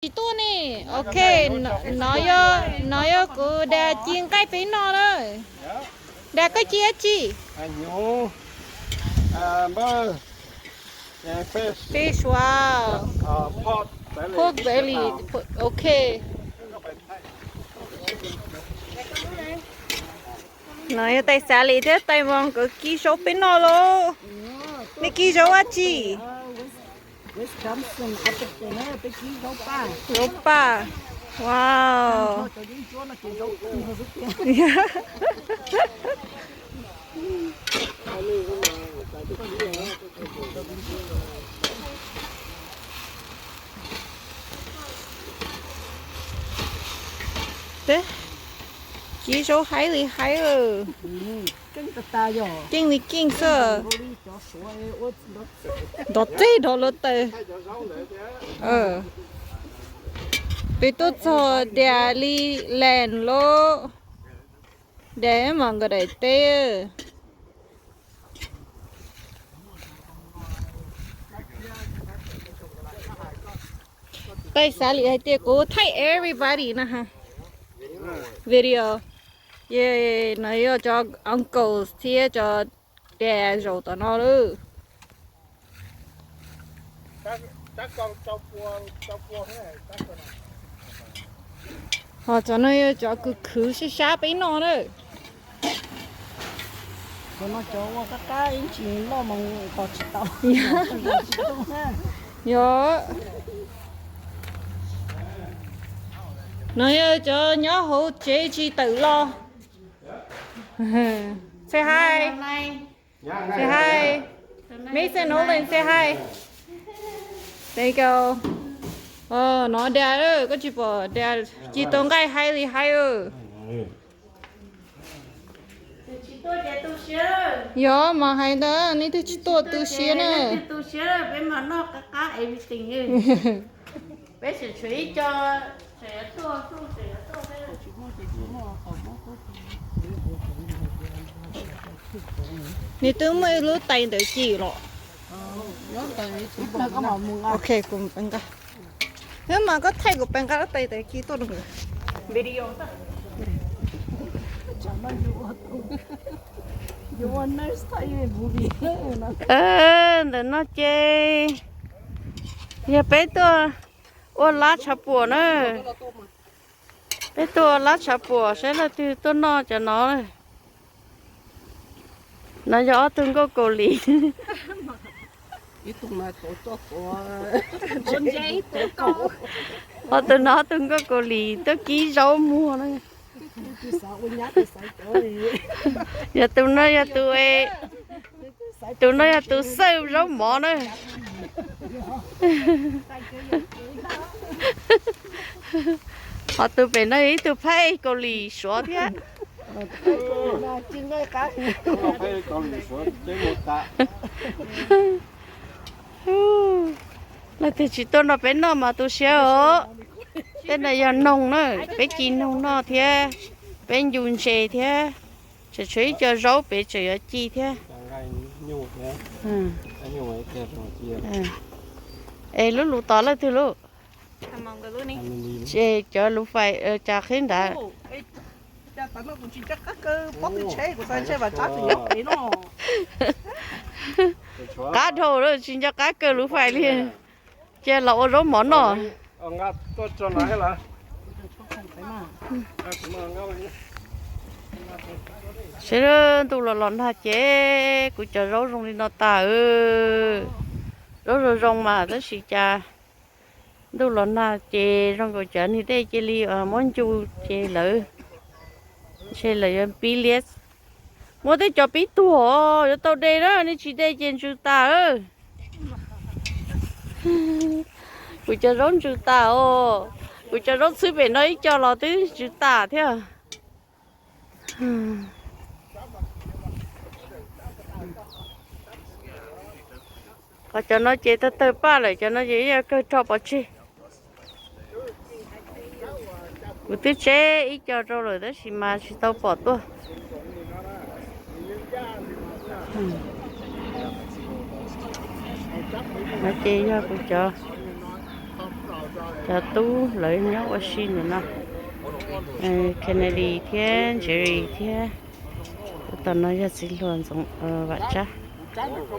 Tsis tuaj ne. Ok, no yog, no yog kuv dag ci nqaij peb noj na. Dag koj ci dab tsi? Fish, wow. Pork belly. Ok. No yog tais Xav Lis thiab tais Voos nkawd kib zaub peb noj lauj. Nej kib zaub dab tsi? Zaub paj. Wow. Kib zaub haib li haib. Keej li keej xwb. Nrov teg nrov luag taws. Peb tuaj txog Dairy Land lauj. Dairy mas nkawd daim teb. Tais Xav Lis hais tias kuv thaij everybody na ha. Video. Yes, no yog cov uncles thiab cov dad zaum tom no lawm. Ho cov no yog cov kws khwv sab sab peb noj na. Yog. No yog cov nyob hauv tsev tsis tawm los. Say hi. Say hi. Mason Nolan, say hi. Thank you. No dad, koj tsis pom dad ci tau nqaij haib li haib. Yog mas hais ntawd, nej twb tsis tuaj tu siab na. Nws twb muaj ib lub tais ntawd ci los. Ok, kuv nqa. Twb mas koj thaij kuv pab nqa lub tais ntawd ci tuaj rau nkawd. Ntawm no ces yog peb tuaj ua lab tshav puam na. Peb tuaj ua lab tshav puam saib leej twg tuaj noj cov no. No yog ob tug nkauj Kaus Lim. Ob tug no ob tug nkauj Kaus Lim tuaj kib zaub muag na. Yog tus no yog tus, tus no yog tus xawj zaub mov na. Ho tus pem no yog ib tug phab ej Kaus Lim Suav thiab. Leej twg tsis tuaj nrog peb noj mas tu siab os. Tej no yog noog na, peb ci noog noj thiab, peb ncu ntses thiab, tseem tshuav ib co zaub pem tseem yuav ci thiab. Es lub lus tos leej twg lub? Ces cov lus fais cas qhib nrad. Qab dhau lawm tsis nco qab kaw lub fais li. Cia los ua zaub mov noj. Sawv daws, ntuj los los nag ces kuv cov zaub zoo li no tas. Zaub zoo zoo mas tab sis cas ntuj los nag ces zoo nkaus cov niag dej cia li muab ncu ces lawv, ntshe lawv yuav pib liab. Muab tej cov pib tuag os, yuav tau de na, nej tsis de ces ntsws tas. Kuv cov zaub ntsws tas os. Kuv cov zaub txhwb pem no ib co los twb ntsws tas thiab. Qhov cov no ces tawg tawg paj lawm, cov no ces ib yam kawg rho pov tseg. Kuv twb tseb ib co rau lawm tab sis mas tsis tau pom tuaj. No ces yog kuv cov Cov tub lawv nyob ua si ntawm no, Kennedy thiab Jerry thiab. Tus tom no yog txiv hluas Ntxoov Vam Tsab. Txiv hluas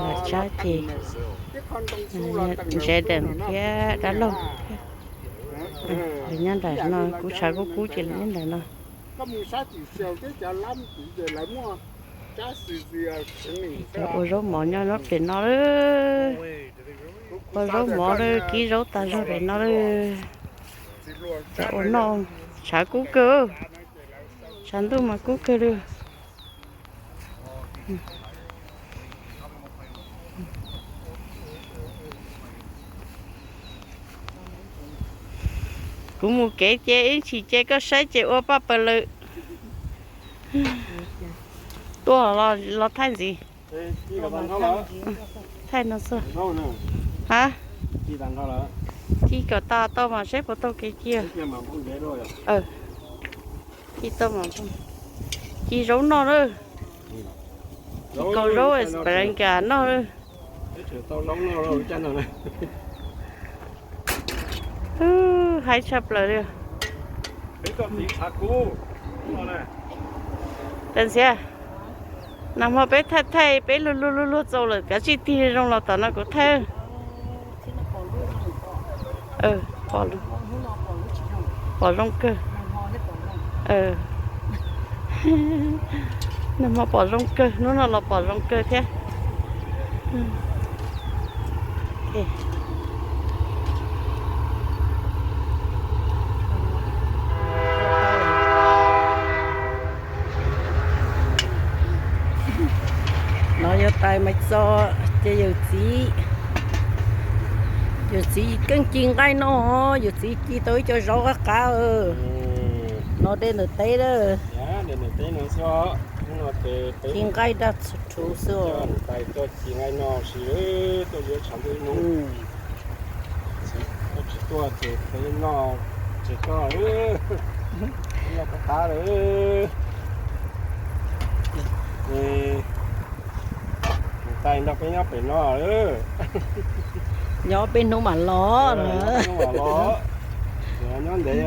Vam Tsab ces Jaden thiab dab laug thiab. Lawv nyob nram no, kuv tshav kub kub ces lawv nyob nram no. Cov ua zaub mov nyob pem no lawm. Ua zaub mov lawm, kib zaub tag zog pem no lawm. Cov ua noj, tshav kub kawg, tshav ntuj mas kub kawg li. Kuv mus kev ces ib chim ces koj saib ces ua paj paws lawm. Tuaj los thaij ntxiv. Thaij no xwb. Ha, ci kom tas tau mas saib puas tau kev ci. Ci tau mas ci zaub noj lawm. Ci kaus zaub esperanza noj lawm. Haib tshaj plaws li. Tam ntxiv, nag hmo peb thaij thaij peb luag luag luag luag txaus lawm, kav tsij tig zoo los tom no kuv thaij. Pom zoo kawg. Nag hmo pom zoo kawg, hnub no los pom zoo kawg thiab. No yog tais Maiv Txos ces yawm txiv, yawm txiv keej ci nqaij no, yawm txiv ci tau ib co zaub qab qab. No de ntawm teb lawm. Ci nqaij daj txhua thuv xwb. Tais tuaj ci nqaij no si, tuaj yuav tshav ntuj ib hnub. Tsis tuaj ces peb noj tsis tau, noj qab qab lawm. Tais nrog peb nyob pem no. Nyob peb hnub mam los. Nyob ntev.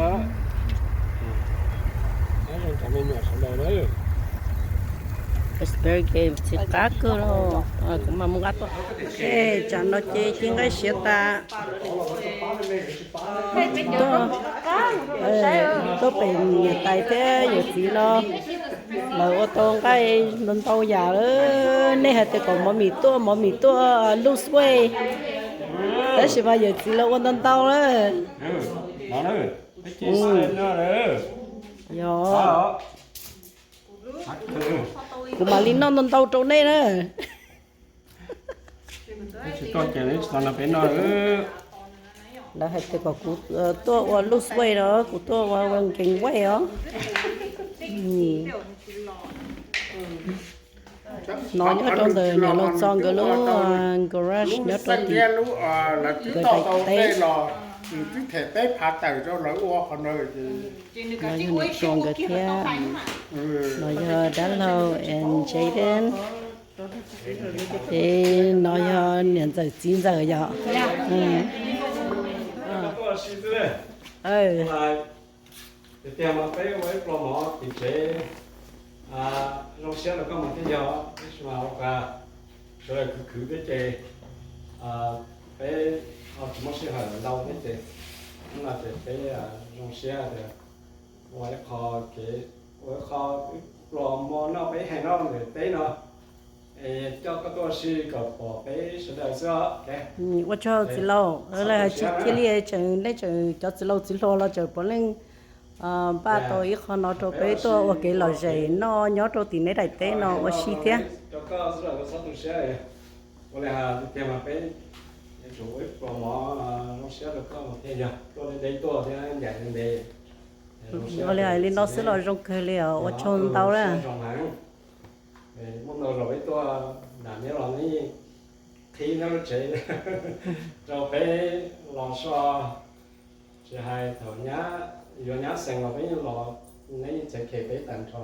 Cov me nyuam sawv daws. Xpear game tsis qab kawg los kuv mam mus nqa tuaj. Tsam no ces ci nqaij siav tas. Tuaj pem niam tais thiab yawm txiv no, lawv ua tau nqaij ntau ntau yam lawm. Nej hais tias kom mov mis tuaj, mov mis tuaj lose weight, tab sis mas yawm txiv lawv ua ntau ntau lawm. Yog, kuv mam li noj ntau ntau rau nej na. Lawv hais tias kom kuv tuaj ua lose weight los kuv tuaj ua gain weight os. No nyob rau ntawm niam laus Txos nkawd lub garage nyob rau tim nkawd daim teb. No yog niam Txos nkawd thiab. No yog dab laug and Jaden. Es no yog niam ntxawm txiv ntxawm yom. Tiag tiag mas peb ua ib pluas mov tim tsev zoo siab rau koj mas thiaj yog, tab sis mas ua cas sawv daws khwv khwv thiab ces peb tsis muaj sij hawm ntau thiab ces hnub no ces peb zoo siab tias ua ib qho kev, ua ib qho ib pluas mov noj peb hais noj ntawm teb no. Es coj koj tuaj ua si kom pom peb sawv daws xwb os. Ua tsaug txiv laus, lawv hais tsis cia li tseem nej tseem cov txiv laus txiv hluas los tseem puav leej npaj tau ib qho no rau peb tuaj ua kev lom zem noj nyob rau tim neb daim teb no ua si thiab. Ua li tiag mas peb yuav tsum ua ib pluas mov zoo siab rau koj mas thiaj yog, tuaj deb deb tuaj thiab ncaim ntev. Ua li hais li no xwb los zoo kawg li os, ua tsaug ntau na. Muaj ntau zaus peb tuaj nram neb los neb yeej qhib neb lub tsev rau peb los so, tsis hais thaum nyab yuav nyab xeem los peb yeej los, neb yeej txeev khes peb tag nrho.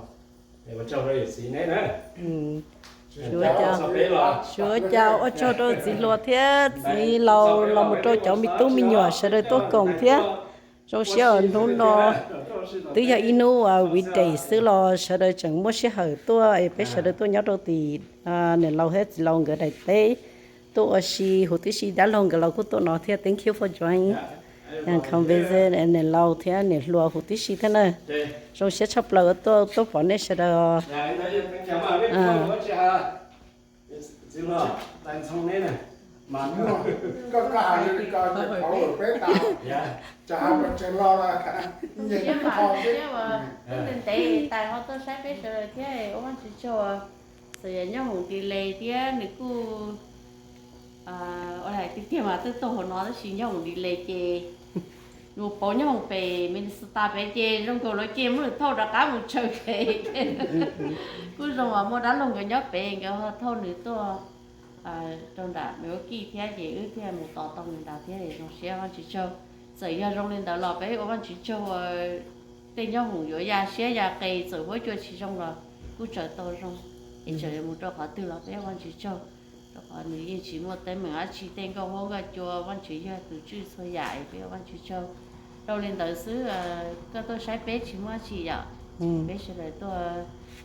Es ua tsaug rau yawm txiv neb na. Suav cas, suav cas ua tsaug rau txiv hluas thiab txiv laus los mus rau cov me tub me nyuam sawv daws tuaj koom thiab. Zoo siab uas hnub no twb yog ib hnub weekday xwb los sawv daws tseem muaj sij hawm tuaj es peb sawv daws tuaj nyob rau tim niam laus thiab txiv laus nkawd daim teb tuaj ua si, huv tib si dab laug nkawd los kuj tuaj no thiab. Thank you for joining. Conversation niam laus thiab niam hluas huv tib si thiab na. Zoo siab tshaj plaws tuaj, tuaj pom nej sawv daws. Ntev tais ho tuaj saib peb sawv daws thiab ua Vajtswv tsaug. Txawm yog nyob hoom delay thiab nws kuj ua hais tiag tiag mas twb tuaj hauv no tab sis nyob hoom delay ces nws pauv nyob hoom pem Minnesota pem ces zoo nkaus lawv ces muab nws thauj rov qab mus tsaws pem. Kuj zoo uas muaj dab laug nkawd nyob pem nkawd ho thauj nws tuaj rau nram Milwaukee thiab ces wb thiaj mus tos tau nws nrad thiab zoo siab Vajtswv tsaug. Txawm yog zoo li ntawd los peb ua Vajtswv tsaug uas tej nyob hoom yuav ya siab ya qes txawm huab cua tsis zoo los kuj tsaws tau zoo es txawm yuav mus rau qhov twg los peb ua Vajtswv tsaug. Rau qhov nws yeej tsis muaj teeb meem dab tsi, tej nkauj huab nkauj cua Vajtswv yog tus tswj txhua yam es peb ua Vajtswv tsaug. Rau li ntawd xwb, koj tuaj saib peb tsis muaj dab tsi yom. Peb sawv daws tuaj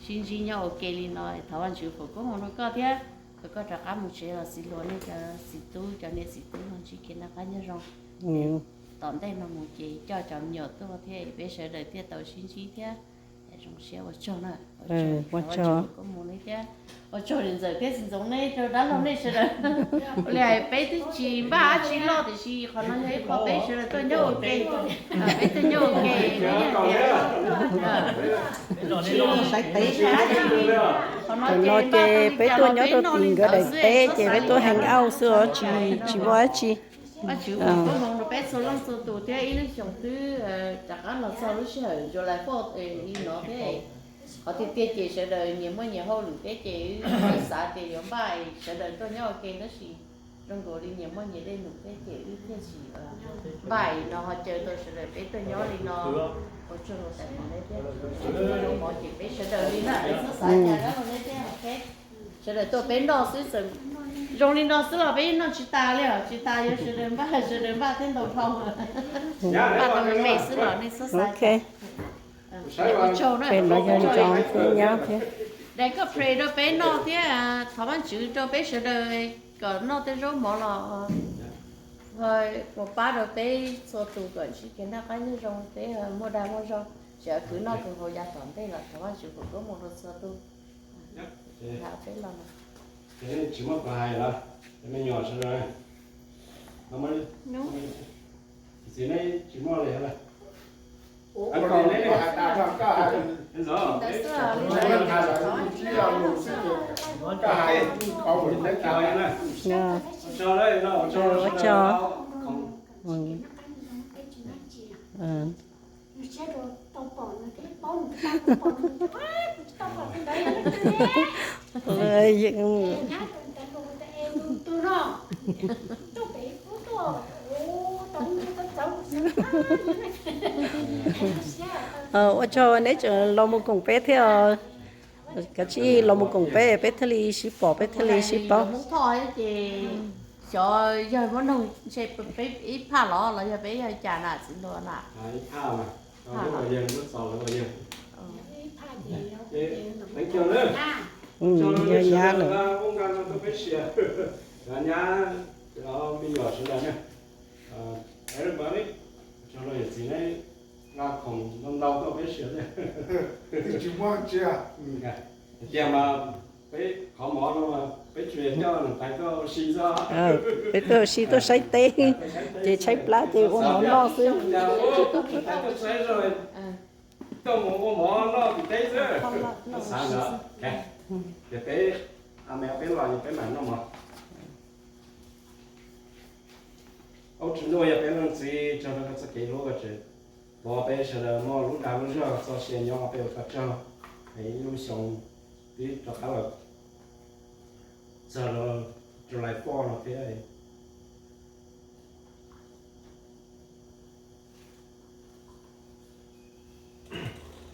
sib ntsib nyob ua ke li no thov Vajtswv foom koob hmoov rau koj thiab kom koj rov qab mus tsev los txiv hluas nej cov txiv tub cov niam txiv tub no ntsib kev noj qab nyob zoo. Tom ntej no mus ces coj cov me nyuam tuaj thiab peb sawv daws thiaj tau sib ntsib thiab. Zoo siab ua tsaug na. Ua tsaug koob hmoov li thiab ua tsaug niam ntxawm thiab txiv ntxoov nej rau dab laug nej sawv daws. Ua li hais peb twb tsis npaj dab tsi loj tiam sis qhov no yog ib qho peb sawv daws tuaj nyob ua ke, peb tuaj nyob ua ke peb yeej tias tsis saiv tev dab tsi li. Qhov no ces peb tuaj nyob rau tim nkawd daim teb ces peb tuaj hang out xwb os, tsis, tsis muaj dab tsi. Vajtswv foom koob hmoov rau peb txhua leej txhua tus thiab ib lub xyoos twb rov qab los txog lub sij hawm July fourth li no thiab. Qhov tiag tiag ces sawv daws nyias muaj nyias hauj lwm thiab ces wb xav tias yuav npaj sawv daws tuaj nyob ua ke tab sis zoo nkaus li nyias muaj nyias dej num thiab ces wb thiaj tsis npaj no ho caw tau sawv daws peb tuaj nyob li no. Ua tsaug rau tais mov thiab, ua tsaug rau mov ces peb sawv daws li na, txhob xav cas dab laug neb thiab. Sawv daws tuaj peb noj xwb, txawm zoo li no xwb los peb noj tsis tas li os, tsis tas yuav sawv daws npaj, sawv daws npaj thiab ntau dhau. Npaj tau me me xwb los nej txhob xav cas. Ua tsaug na, ua tsaug thiab nyab thiab. Daim koj pray rau peb noj thiab thov Vajtswv rau peb sawv daws kom noj tej zaub mov los mus pab rau peb txhua tus kom ntsib kev noj qab nyob zoo, peb muaj dag muaj zog, tsis khwv noj khwv haus yav tom ntej los thov Vajtswv foom koob hmoov rau txhua tus. Tsis muaj koj hais lawm, me nyuam sawv daws, txiv neb tsis muaj li lawm. Ua tsaug neb tseem los mus koom peb thiab. Kav tsij los mus koom peb, peb thiaj li sib pom, peb thiaj li sib paub. Ces xyov yog muab noog ntshe peb ib phaj los los yog peb yog cas na txiv hluas na? Yog nyab lawm. Everybody, tsaug rau yawm txiv neb nqa khoom ntau ntau tuaj peb siav thiab. Tiag mas peb qhov mov no mas peb tsuas yog coj niam tais tuaj ua si xwb. Peb tuaj ua si tuaj saib teb, ces tshaib plab ces ua mov noj xwb. Tuaj mus ua mov noj tim teb xwb. Xav ntawd, ces peb, a me peb los peb mam noj mov. Ub, Tswv Ntuj, yog peb leej txiv, tsaug rau koj txoj kev hlub koj tseem pov peb sawv daws muaj lub dag lub zog txoj sia nyob, peb ua koj tsaug. Ib lub xyoo twb rov qab los txog rau July four no thiab.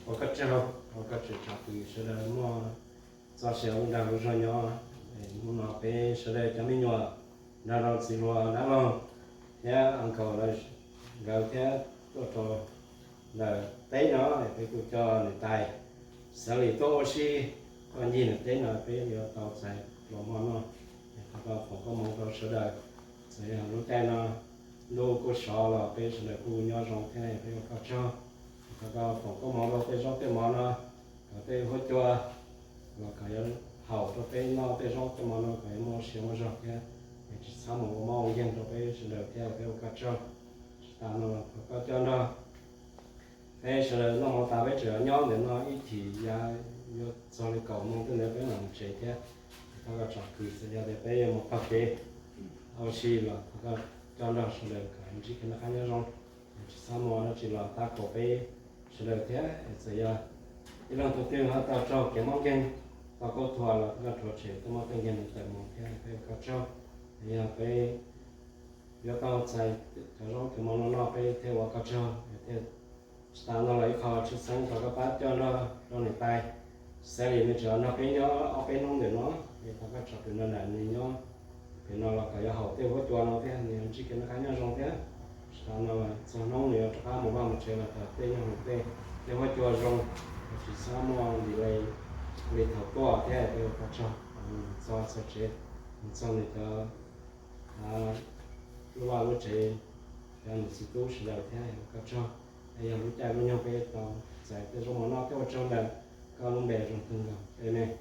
Ua koj tsaug, ua koj tseem tso peb sawv daws muaj txoj sia lub dag lub zog nyob. Hnub no peb sawv daws cov me nyuam nrog rau txiv hluas dab laug thiab uncle lawv, nkawd thiab tuaj rau ntawm teb no, peb kuj coj niam tais Xav Lis tuaj ua si, tuaj ncig ntawm teb no peb yuav tau txais los mov noj. Thov koj foom koob hmoov rau sawv daws. Txawm yog lub caij no ntuj kuj sov los peb sawv daws kuj nyob zoo thiab peb ua koj tsaug. Thov koj foom koob hmoov rau tej zaub tej mov no, kom tej huab cua los kom yuav haum rau peb noj tej zaub tej mov no kom yuav muaj sia muaj zog thiab, es tsis txhob mus ua mob ua nkeeg rau peb sawv daws thiab peb ua koj tsaug. Tsis tas no los thov koj coj nrog peb sawv daws noj mov tas peb tseem nyob ntawm no ib chim ya yuav txog li kaum moos tej ntawd peb mam mus tsev thiab. Thov koj tsom kwm txawm yog tias peb yuav mus taug kev ua si los thov koj coj nrog sawv daws kom ntsib kev noj qab nyob zoo, tsis txhob muaj dab tsi los tab kaum peb sawv daws thiab. Txawm yog ib leeg tus twg ho tau raug kev mob nkeeg, tau khaub thuas los thov koj rhuav tshem tej mob tej nkeeg ntawd tawm mus thiab peb ua koj tsaug. Yog peb yuav tau txais cov zaub cov mov no noj peb thiaj ua koj tsaug thiab. Tsis tas no los ib qho tshwj xeeb thov koj pab coj nrog rau niam tais Xav Lis, nws tseem nrog peb nyob ob peb hnub ntawm no, es thov koj tsom kwm nrog nraim nws nyob pem no los kom yuav haum tej huab cua no thiab nws yuav ntsib kev noj qab nyob zoo thiab. Tsis tas no los txog hnub nws yuav rov qab mus vaj mus tsev los kom tej nyob hauv tej, tej huab cua zoo, tsis txhob muaj delay li thaum tuaj thiab peb ua koj tsaug. Txog txog tsev, txog nws cov lub vaj lub tsev, cov niam txiv tub sawv daws thiab ua koj tsaug. Es yog lub caij lub nyoog peb tau txais tej zaub mov noj thiab ua tsaug ntawm koj lub npe zoo kawg nkaus, amees.